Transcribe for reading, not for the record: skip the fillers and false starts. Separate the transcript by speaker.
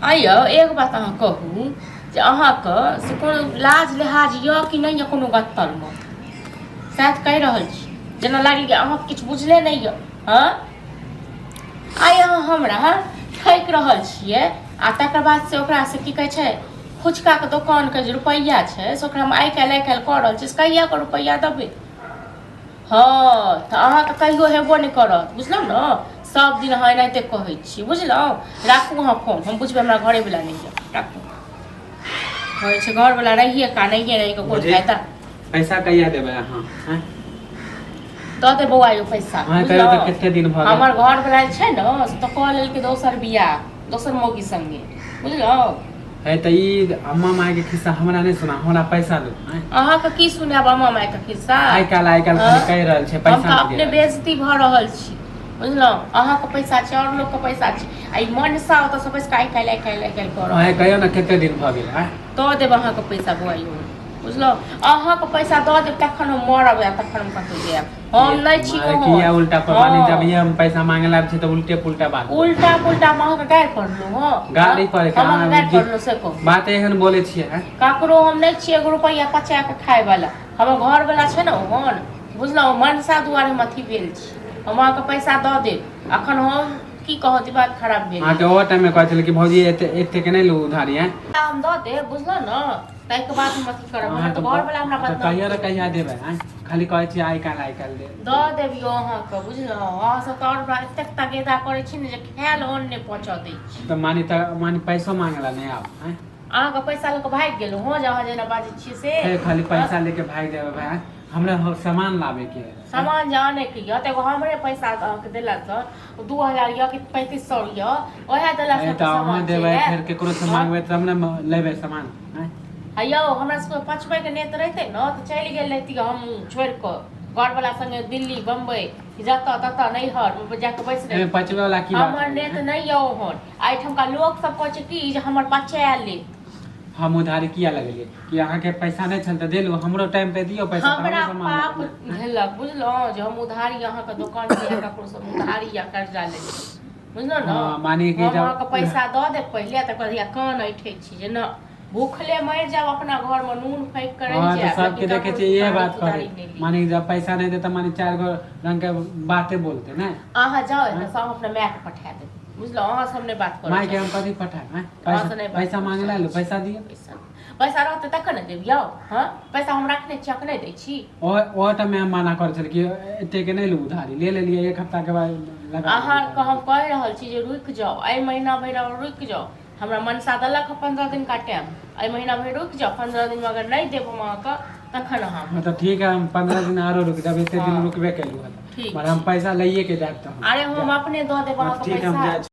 Speaker 1: आइ यौ, एक बात अहाँ कहू जे अहाँके से कोनो लाज लिहाज यऽ कि नहि यऽ कोनो गत्तरमे? सएह तऽ कहि रहल छी, जेना लागल कि अहाँके किछु बुझले नहि यऽ। हँ, आइ अहाँ हमरा ठकि रहल छियै आ तकर बाद से ओकरा से की कहै छै, फुचकाके दोकानके जे रुपैआ छै से ओकरा हम आइ काल्हि आइ काल्हि कऽ रहल छी, से कहियाके रुपैआ देबै? हँ, तऽ अहाँके कहियो हेबो नहि करत, बुझलहुँ ने? सब दिन अहाँ एनाहिते कहै छी, बुझलहुँ? राखू अहाँ फोन, हम बुझबै। हमरा घरेवला नहि यऽ, राखू। होइ छै घरवला रहिए का नहिए रहिके कोन
Speaker 2: बुझी।
Speaker 1: फायदा?
Speaker 2: पैसा कहिया देबै अहाँ आँय?
Speaker 1: दऽ दे बौआ यौ पैसा।
Speaker 2: अहाँ कहियो तऽ
Speaker 1: बुझलहुँ?
Speaker 2: कते दिन भऽ गेल।
Speaker 1: हमर घरवला जे छै ने से तऽ कऽ लेलकै दोसर बियाह दोसर मौगी संगे, बुझलहुँ?
Speaker 2: है तऽ ई अम्मा माय के खिस्सा हमरा नहि सुना, हमरा पैसा दू आँय।
Speaker 1: अहाँके की सुनायब अम्मा मायके खिस्सा?
Speaker 2: आइ काल्हि आइ काल्हि खाली
Speaker 1: हँ?
Speaker 2: कहि रहल छै
Speaker 1: हम
Speaker 2: पैसा
Speaker 1: तऽ
Speaker 2: नहि
Speaker 1: अपने
Speaker 2: दे रहल छै।
Speaker 1: बेइज्जती भऽ रहल छी, बुझलहुँ? अहाँके पैसा छै, आओर लोकके पैसा छै, आ ई मनसा ओतऽ से बैस कऽ आइ काल्हि आइ काल्हि आइ काल्हि कऽ रहल।
Speaker 2: अहाँ कहियौ ने कते दिन भऽ गेल आँय?
Speaker 1: दऽ देब अहाँके पैसा बौआ यौ, बुझलहुँ? अहाँके पैसा दऽ देब तखन हम मरब या तखन हम कतहु जायब। हम नहि छी
Speaker 2: मारे
Speaker 1: ओहन।
Speaker 2: किया उल्टा पर माने
Speaker 1: हँ।
Speaker 2: जब ये हम पैसा मांगे लाग छै तऽ उल्टे पुल्टा बात।
Speaker 1: उल्टा पुल्टा हम अहाँके गारि पढ़लहुँ? हँ,
Speaker 2: गाली पढ़े के
Speaker 1: हम अहाँके
Speaker 2: अहाँ
Speaker 1: गारि पढ़लहुँ से कहू।
Speaker 2: बात एहन बोले छियै हैं?
Speaker 1: ककरो हम नहि छियै एगो रुपैआ पचा कऽ खायवला। हमर घरवला छै ने ओहन, बुझलहुँ? मनसा दुआरे हम अथी भेल छी। हम अहाँके पैसा दऽ देब, अखन हम की कहब, दिमाग खराब भेल।
Speaker 2: अहाँके ओहो टाइम में कहै छलै कि भौजी एते एते के नहि लू उधारी हैं।
Speaker 1: हम दऽ देब, बुझलहुँ ने? ताहिके बाद हम अथी करब। हमर
Speaker 2: अहाँके
Speaker 1: तऽ घरवला हमरा
Speaker 2: तऽ
Speaker 1: बदनाम
Speaker 2: कहिया रे कहिया देबै आँय? खाली कहै छियै आइ काल्हि आइ काल्हि दे
Speaker 1: दऽ देबियौ अहाँके, बुझलहुँ? अहाँ सब तऽ आओर हमरा एतेक तगेदा करै छी ने जे खायल अन्न नहि पचऽ दै छी।
Speaker 2: तऽ मानी पैसो मांगे ला नहि आब आँय?
Speaker 1: अहाँके पैसा लऽ कऽ भागि गेलहुँ हँ जे अहाँ जेना बाजै छियै से।
Speaker 2: हे, खाली पैसा लेके भागि जाबै भाय, हमरा सामान लाबे के है।
Speaker 1: सामान जे आनैके यऽ तऽ एगो हमरे पैसा अहाँके देलासँ 2000 यऽ कि 3500 यऽ, ओएह देलासँ
Speaker 2: ए, तऽ अहाँ
Speaker 1: सामान चलि
Speaker 2: देबै
Speaker 1: आयत।
Speaker 2: फेर केकरो से
Speaker 1: हँ?
Speaker 2: मांगबै तब ने लेबै सामान आँय?
Speaker 1: आ यौ, हमरा सबके पचबैके नेत रहितै ने तऽ चलि गेल रहिती हम छोड़ि कऽ घरवला संगे दिल्ली बम्बई जतऽ ततऽ नैहर जाकऽ बैस
Speaker 2: एहिमे
Speaker 1: रहिती।
Speaker 2: पचबै वाला की बात
Speaker 1: हमर
Speaker 2: है,
Speaker 1: नेत
Speaker 2: आँय?
Speaker 1: नहि यऽ ओहन। एहिठमका लोक सब कहै छै कि जे हमर बचा ले।
Speaker 2: हम उधारी किया लगेलियै? कि अहाँके पैसा नहि छल तऽ देलू, हमरो टाइम पे दियौ पैसा तऽ
Speaker 1: हमरा
Speaker 2: हमरो सामान
Speaker 1: पाप
Speaker 2: लेबै।
Speaker 1: भेलक, बुझलहुँ, जे हम उधारी अहाँके दोकान से या ककरो से उधारी या कर्जा लेली, बुझलहुँ ने?
Speaker 2: हँ, माने कि
Speaker 1: हम
Speaker 2: जब
Speaker 1: अहाँके पैसा दऽ देब पहिले, तकर बाद कान ऐठै छी जे न भूखले मरि जायब, अपना घरमे नून फैक कऽ रहि
Speaker 2: हँ, तऽ
Speaker 1: जायब,
Speaker 2: सबके
Speaker 1: लेकिन
Speaker 2: देखै
Speaker 1: ककरो
Speaker 2: छियै इएह
Speaker 1: उधारी
Speaker 2: बात
Speaker 1: तुधारी
Speaker 2: करै
Speaker 1: नहि ली।
Speaker 2: माने जब पैसा नहि देतै माने चारि गो रंग के बाते बोलते ने।
Speaker 1: अहाँ जाउ
Speaker 2: हँ?
Speaker 1: एतऽसँ, हम अपना मायके पठा देब, बुझलहुँ? अहाँ सब नहि बात करऽ
Speaker 2: मायके हम
Speaker 1: चाहै
Speaker 2: कथी पठायब आँय?
Speaker 1: अहाँ
Speaker 2: पैसा
Speaker 1: से नहि बात
Speaker 2: पैसा
Speaker 1: करऽ
Speaker 2: मांगे ला
Speaker 1: चाहै
Speaker 2: एलहुँ,
Speaker 1: छी।
Speaker 2: पैसा दिअ।
Speaker 1: पैसा पैसा रहतै तखन ने देब यौ। हँ, पैसा हम रखने छी, अखने दै छी।
Speaker 2: ओ ओ टाइम में हम मना करै छलियै कि एतेक नहि लू उधारी, ले लेलियै एक हफ्ता के बाद लगा देलियै
Speaker 1: अहाँके
Speaker 2: उधारी।
Speaker 1: हम कहि रहल छी जे रुकि जाउ, एहि महीना भरि आओर रुकि जाउ। हमरा मनसा देलक हँ 15 दिनका टाइम। एहि महीना भरि रुकि जाउ, 15 दिनमे अगर नहि देब हम अहाँके तखन अहाँ
Speaker 2: हँ, तऽ ठीक है, हम 15 दिन आरो रुक जाब, एते दिन
Speaker 1: हँ।
Speaker 2: रुकबे केलहुँ हँ।
Speaker 1: ठीक
Speaker 2: मगर हम
Speaker 1: छै।
Speaker 2: पैसा लैए के जायब तऽ
Speaker 1: अरे, हम अपने दऽ देब
Speaker 2: हँ,
Speaker 1: अहाँके
Speaker 2: ठीक है, हम
Speaker 1: पैसा।
Speaker 2: जाइ छी।